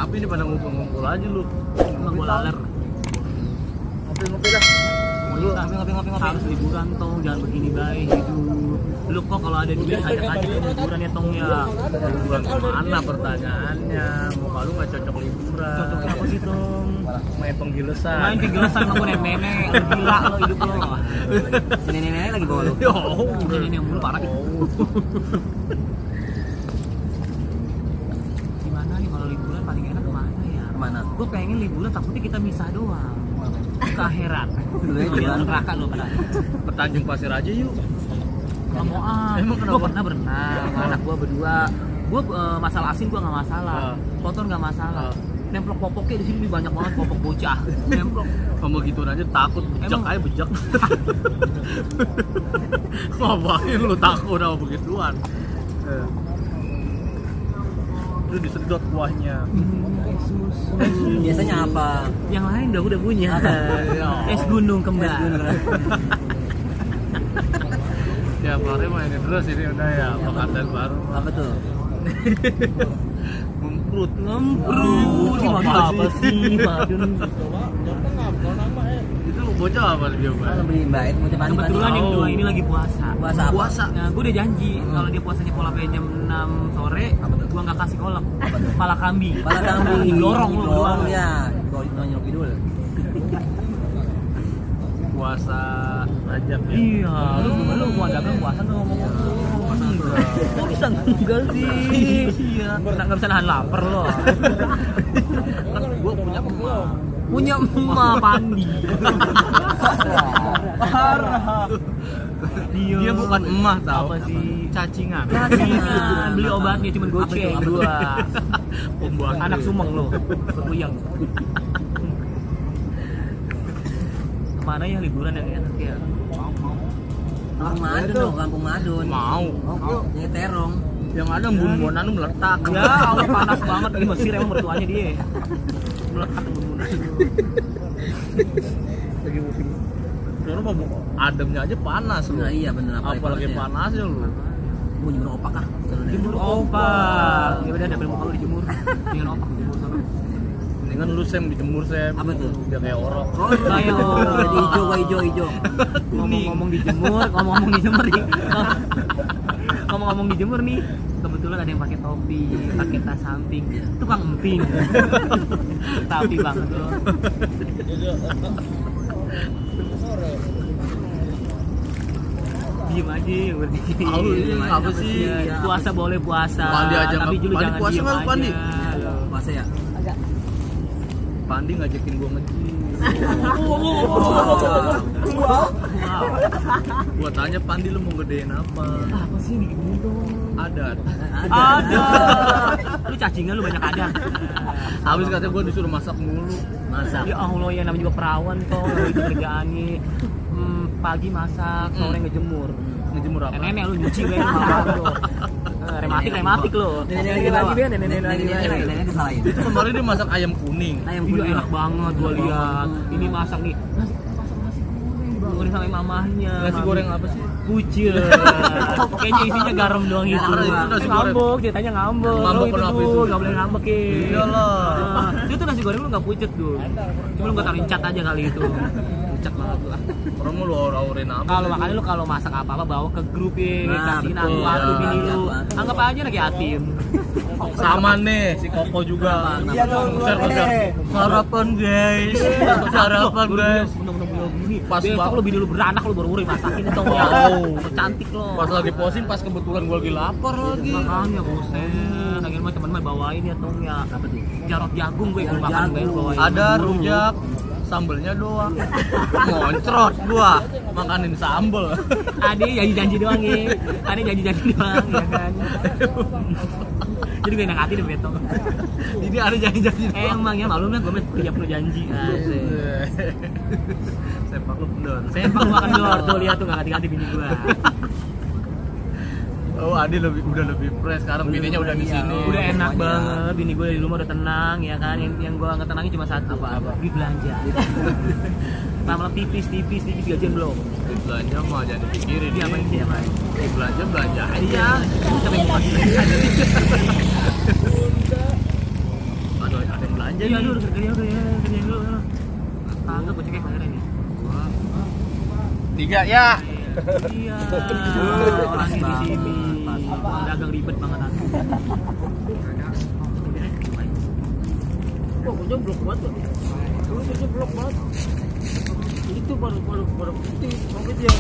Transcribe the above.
Tapi ini pada ngumpul-ngumpul aja lu. Emang gue laler. Ngopi-ngopi dah. Ngopi. Harus liburan tong, jangan begini baik hidup. Lu kok kalau ada duit ajak aja liburan ya tong ya. Liburan kemana pertanyaannya? Muka lu nggak cocok liburan. Cocok apa sih tong? Main penggilesan. Main pinggilesan sama nenek-nenek, gila lo hidup lo. Nenek-nenek lagi bawa lo. Nenek mulu parah gitu. Gimana nih kalau liburan paling enak kemana ya? Kemana? Gue pengen liburan takutnya kita misah doang. Ke akhirat. Jangan neraka lo pada. Bertanjung Pasir aja yuk. Nggak mau ah. Emang kenapa? Gue pernah berenang, anak gue berdua. Gue masalah asin gue nggak masalah, kotor nggak masalah. Nemplok popoknya di sini banyak banget popok bocah. Nemplok. Kamu gituin aja takut bejak Emang? aja bejak. Ngapain lu takut sama begituan? Itu disedot kuahnya. Biasanya apa? Yang lain udah punya. Es gunung kembar. Ya hari mainin terus ini udah ya pekandan baru. Apa tuh? Ngemprut. Ini apa sih, Madun? Itu bocah apa dia, Pak? Kan beli mbak itu mau coba Kebetulan yang dua ini lagi puasa. Puasa apa? Puasa. Nah, gue udah janji kalau dia puasanya pola jam 6 sore, gue nggak kasih kolak. Pala kambing. Pala kambing. Dorong lu berdua. Dorong ya. Nyolok idul. Puasa Rajab ya. Iya, lu mau dagang puasa tuh ngomong-ngomong. Kok bisa enggak sih? Iya, nggak bisa nahan lapar lo. Kan gua punya emak. Punya emak Pandi. Parah. Dia bukan emak tau. Apa sih? Cacingan. Cacingan. Beli obatnya cuma goceng dua. Pembuat Anak Sumeng lo, berpuyeng. Kemana ya liburan yang enak ya? Kampung Madun dong, Kampung Madun. Mau. Ini terong. Yang ada bun-bunan meletak. Ya Allah panas banget di Mesir emang mertuanya dia. Melekat bun-bunan. Lagi musim. Sekarang mabuk ademnya aja panas lu. Nah iya bener Apalagi panasnya lu. Mau jemur opak ah. Jemur opak. Ya udah dapet muka lu dijemur. Dengan opak dijemur sana. Mendingan lu Sam dijemur Sam. Apa tuh? Biar kayak orok. Ayo. Jadi hijau, hijau. Ngomong-ngomong dijemur nih. Ngomong-ngomong dijemur nih. Kebetulan ada yang pakai topi, pakai tas samping, tukang emping. Tapi banget loh. Diem aja berarti. Tahu ini apa sih? Puasa boleh puasa. Pandi aja tapi nggak- dulu Pandi jangan puasa diem nggak, aja. Pandi? Puasa ya? Pandi ngajakin gua nge-gym. Wow. Gua tanya Pandi lu mau gedein apa? Apa sih gitu? Adat. Ada. Lu cacingan lu banyak ada. Habis katanya gua disuruh masak mulu. Masak. Ya Allah ya namanya juga perawan toh itu kerjaannya. Pagi masak, sore ngejemur. Ngejemur apa? Nenek lu nyuci gue lu. Rematik lo. Nenek lagi Ben, nenek disalahin. Itu kemarin dia masak ayam kuning. Ayam Iya kuning. enak banget gua lihat. Ini masak nih. Nasi goreng sama mamahnya. Nasi goreng apa sih? Kucil. Kayaknya isinya garam doang itu. Itu nasi goreng. Ngambek, ceritanya ngambek. Ngambek Lu itu kenapa tuh, itu? nggak boleh ngambek ya. Iyalah. Itu tuh nasi goreng lu nggak pucet tuh. Cuma lu nggak taruhin cat aja kali itu. Pucet banget tuh. Orang mau lu aur-aurin apa? Kalau makanya lu kalau masak apa-apa bawa ke grup ya, Nah, kasihin betul. aku bini lu. Iya. Anggap aja lagi yatim. Sama nih si Koko juga. Iya dong, Besar-besar. Sarapan guys. Sarapan guys. Bener-bener gini. Pas Besok banget. lu bini lu beranak lu baru masakin itu ya. Cantik lo. Pas lagi posting pas kebetulan gua lagi lapar lagi. Makanya buset. Lagi mah teman-teman bawain ya tong ya. Apa tuh? Jarot jagung gue Jarot makan gue lu jagung. bawain. Ada rujak, sambelnya doang. Ngoncrot gua makanin sambel. Ada janji-janji doang ya. Ada janji-janji doang ya kan. Jadi gue enak hati deh beto. Ini ada janji-janji doang. Emang ya malu lah gue punya penuh janji. Asik. Sepak lu kendor. Sempak gua makan dulu tuh lihat tuh enggak hati-hati bini gua. Oh, Adi udah lebih fresh sekarang bininya udah di sini. Udah enak Semuanya. banget, bini gua di rumah udah tenang ya kan. Yang gua nggak tenangin cuma satu, Apa? Duit belanja. Malah tipis gajian belum. Duit belanja mah jangan dipikirin. Dia apa dia main? Belanja aja. Iya. Siapa yang mau bagi? Aduh, ada belanja Iya, nih. lu kerjain dulu. Kagak gue cekek bayarnya nih. 3 ya. Iya. Orang di sini. Dagang ribet banget aku. Kok gue blok banget tuh. Gue blok banget. Itu baru putih. Sampai dia